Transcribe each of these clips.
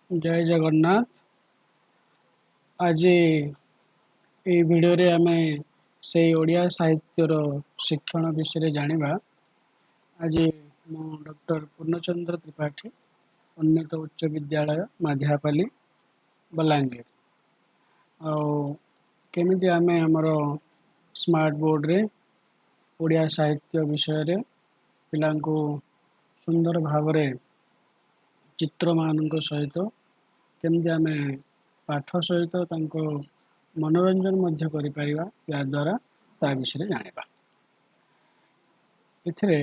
ଜୟ ଜଗନ୍ନାଥ। ଆଜି ଏଇ ଭିଡ଼ିଓରେ ଆମେ ସେଇ ଓଡ଼ିଆ ସାହିତ୍ୟର ଶିକ୍ଷଣ ବିଷୟରେ ଜାଣିବା। ଆଜି ମୁଁ ଡକ୍ଟର ପୂର୍ଣ୍ଣଚନ୍ଦ୍ର ତ୍ରିପାଠୀ, ଉନ୍ନତ ଉଚ୍ଚ ବିଦ୍ୟାଳୟ, ମାଧିଆପାଲି, ବଲାଙ୍ଗୀର। ଆଉ କେମିତି ଆମେ ଆମର ସ୍ମାର୍ଟ ବୋର୍ଡ଼ରେ ଓଡ଼ିଆ ସାହିତ୍ୟ ବିଷୟରେ ପିଲାଙ୍କୁ ସୁନ୍ଦର ଭାବରେ ଚିତ୍ରମାନଙ୍କ ସହିତ କେମିତି ଆମେ ପାଠ ସହିତ ତାଙ୍କ ମନୋରଞ୍ଜନ ମଧ୍ୟ କରିପାରିବା, ଯାହାଦ୍ୱାରା ତା ବିଷୟରେ ଜାଣିବା। ଏଥିରେ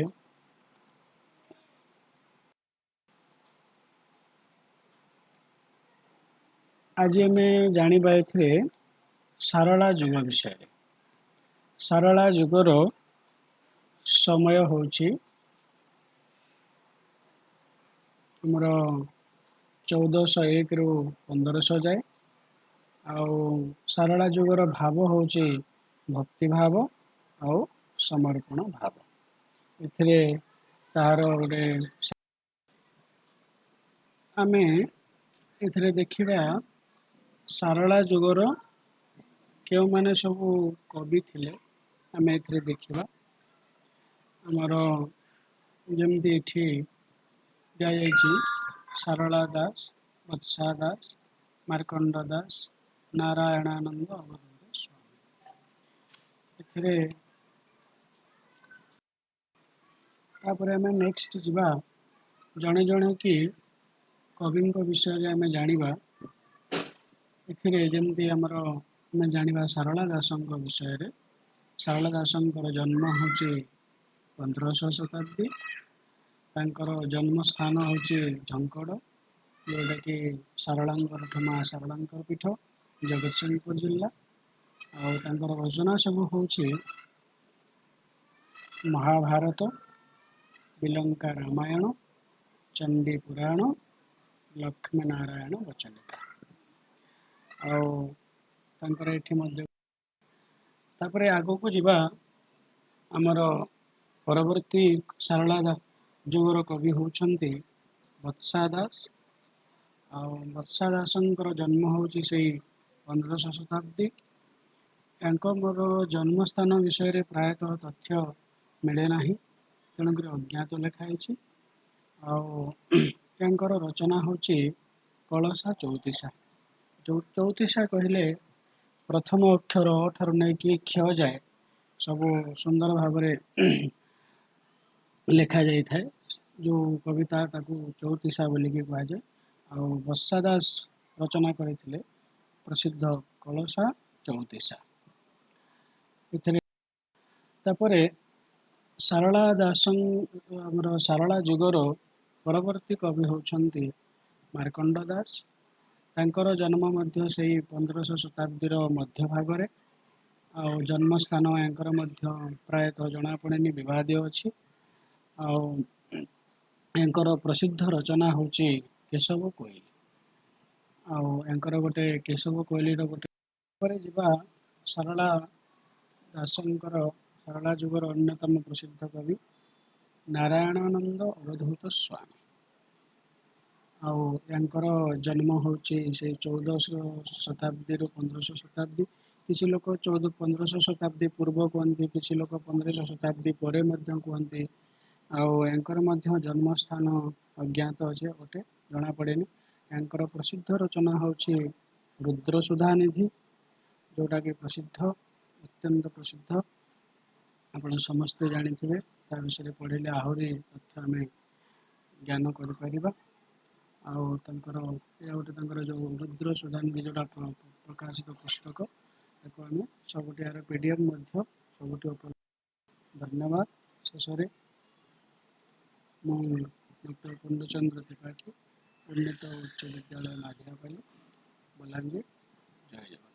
ଆଜି ଆମେ ଜାଣିବା ଏଥିରେ ସାରଳା ଯୁଗ ବିଷୟରେ। ସାରଳା ଯୁଗର ସମୟ ହେଉଛି ଆମର 1401ରୁ 1500 ଯାଏ। ଆଉ ସାରଳା ଯୁଗର ଭାବ ହେଉଛି ଭକ୍ତିଭାବ ଆଉ ସମର୍ପଣ ଭାବ। ଏଥିରେ ତାହାର ଗୋଟେ ଆମେ ଏଥିରେ ଦେଖିବା ସାରଳା ଯୁଗର କେଉଁମାନେ ସବୁ କବି ଥିଲେ, ଆମେ ଏଥିରେ ଦେଖିବା। ଆମର ଯେମିତି ଏଠି ଦିଆଯାଇଛି ସାରଳା ଦାସ, ବତ୍ସା ଦାସ, ମାର୍କଣ୍ଡ ଦାସ, ନାରାୟଣାନନ୍ଦ ଅବଧୂତ ସ୍ୱାମୀ। ଏଥିରେ ତାପରେ ଆମେ ନେକ୍ସଟ ଯିବା, ଜଣେ ଜଣେ କି କବିଙ୍କ ବିଷୟରେ ଆମେ ଜାଣିବା। ଏଥିରେ ଯେମିତି ଆମର ଆମେ ଜାଣିବା ସାରଳା ଦାସଙ୍କ ବିଷୟରେ। ସାରଳା ଦାସଙ୍କର ଜନ୍ମ ହେଉଛି 1500 ଶତାବ୍ଦୀ। ତାଙ୍କର ଜନ୍ମସ୍ଥାନ ହେଉଛି ଝଙ୍କଡ଼, ଯେଉଁଟାକି ସାରଳାଙ୍କର ମା ସାରଳାଙ୍କର ପୀଠ, ଜଗତସିଂହପୁର ଜିଲ୍ଲା। ଆଉ ତାଙ୍କର ରଚନା ସବୁ ହେଉଛି ମହାଭାରତ, ବିଲଙ୍କା ରାମାୟଣ, ଚଣ୍ଡୀ ପୁରାଣ, ଲକ୍ଷ୍ମୀ ନାରାୟଣ ବଚନିକା। ଆଉ ତାଙ୍କର ଏଠି ମଧ୍ୟ ତାପରେ ଆଗକୁ ଯିବା, ଆମର ପରବର୍ତ୍ତୀ ସାରଳା ଯୁଗର କବି ହେଉଛନ୍ତି ବତ୍ସା ଦାସ। ଆଉ ବତ୍ସା ଦାସଙ୍କର ଜନ୍ମ ହେଉଛି ସେଇ 1500 ଶତାବ୍ଦୀ। ତାଙ୍କର ଜନ୍ମସ୍ଥାନ ବିଷୟରେ ପ୍ରାୟତଃ ତଥ୍ୟ ମିଳେ ନାହିଁ, ତେଣୁକରି ଅଜ୍ଞାତ ଲେଖା ହେଇଛି। ଆଉ ତାଙ୍କର ରଚନା ହେଉଛି କଳସା ଚଉତିଶା। ଯେଉଁ ଚଉତିଶା କହିଲେ ପ୍ରଥମ ଅକ୍ଷର ଅ ଠାରୁ ନେଇକି କ୍ଷ ଯାଏ ସବୁ ସୁନ୍ଦର ଭାବରେ ଲେଖା ଯାଇଥାଏ। ଯେଉଁ କବିତା ତାକୁ ଚଉତିଶା ବୋଲିକି କୁହାଯାଏ। ଆଉ ବତ୍ସା ଦାସ ରଚନା କରିଥିଲେ ପ୍ରସିଦ୍ଧ କଳସା ଚଉତିଶା। ଏଥିରେ ତାପରେ ସାରଳା ଦାସ, ଆମର ସାରଳା ଯୁଗର ପରବର୍ତ୍ତୀ କବି ହେଉଛନ୍ତି ମାର୍କଣ୍ଡ ଦାସ। ତାଙ୍କର ଜନ୍ମ ମଧ୍ୟ ସେଇ 1500 ଶତାବ୍ଦୀର ମଧ୍ୟଭାଗରେ। ଆଉ ଜନ୍ମସ୍ଥାନ ୟାଙ୍କର ମଧ୍ୟ ପ୍ରାୟତଃ ଜଣାପଡ଼େନି, ବିବାଦୀୟ ଅଛି। ଆଉ ୟାଙ୍କର ପ୍ରସିଦ୍ଧ ରଚନା ହେଉଛି କେଶବ କୋଇଲି। ଆଉ ୟାଙ୍କର ଗୋଟେ କେଶବ କୋଇଲିର ଗୋଟେ ପରେ ଯିବା ସାରଳା ଦାସଙ୍କର ସାରଳା ଯୁଗର ଅନ୍ୟତମ ପ୍ରସିଦ୍ଧ କବି ନାରାୟଣାନନ୍ଦ ଅବଧୂତ ସ୍ୱାମୀ। ଆଉ ୟାଙ୍କର ଜନ୍ମ ହେଉଛି ସେଇ 1400 ଶତାବ୍ଦୀରୁ 1500 ଶତାବ୍ଦୀ। କିଛି ଲୋକ 1500 ଶତାବ୍ଦୀ ପୂର୍ବ କୁହନ୍ତି, କିଛି ଲୋକ 1500 ଶତାବ୍ଦୀ ପରେ ମଧ୍ୟ କୁହନ୍ତି। ଆଉ ୟାଙ୍କର ମଧ୍ୟ ଜନ୍ମସ୍ଥାନ ଅଜ୍ଞାତ ଅଛି, ଗୋଟେ ଜଣାପଡ଼େନି। ୟାଙ୍କର ପ୍ରସିଦ୍ଧ ରଚନା ହେଉଛି ରୁଦ୍ର ସୁଧାନିଧି, ଯେଉଁଟାକି ପ୍ରସିଦ୍ଧ, ଅତ୍ୟନ୍ତ ପ୍ରସିଦ୍ଧ, ଆପଣ ସମସ୍ତେ ଜାଣିଥିବେ। ତା ବିଷୟରେ ପଢ଼ିଲେ ଆହୁରି ତଥ୍ୟ ଆମେ ଜ୍ଞାନ କରିପାରିବା। ଆଉ ତାଙ୍କର ଏଇଟା ଗୋଟେ ତାଙ୍କର ଯେଉଁ ରୁଦ୍ର ସୁଧାନିଧି ଯେଉଁଟା ପ୍ରକାଶିତ ପୁସ୍ତକ, ତାକୁ ଆମେ ସବୁଠି ଏହାର PDF ମଧ୍ୟ ସବୁଠି ଉପଲବ୍ଧ। ଧନ୍ୟବାଦ। ଶେଷରେ ମୁଁ ଡକ୍ଟର ପୂର୍ଣ୍ଣଚନ୍ଦ୍ର ତ୍ରିପାଠୀ, ଉନ୍ନତ ଉଚ୍ଚ ବିଦ୍ୟାଳୟ, ମାଝିରାପାଲି, ବଲାଙ୍ଗୀର। ଜୟ ଜଗନ୍ନାଥ।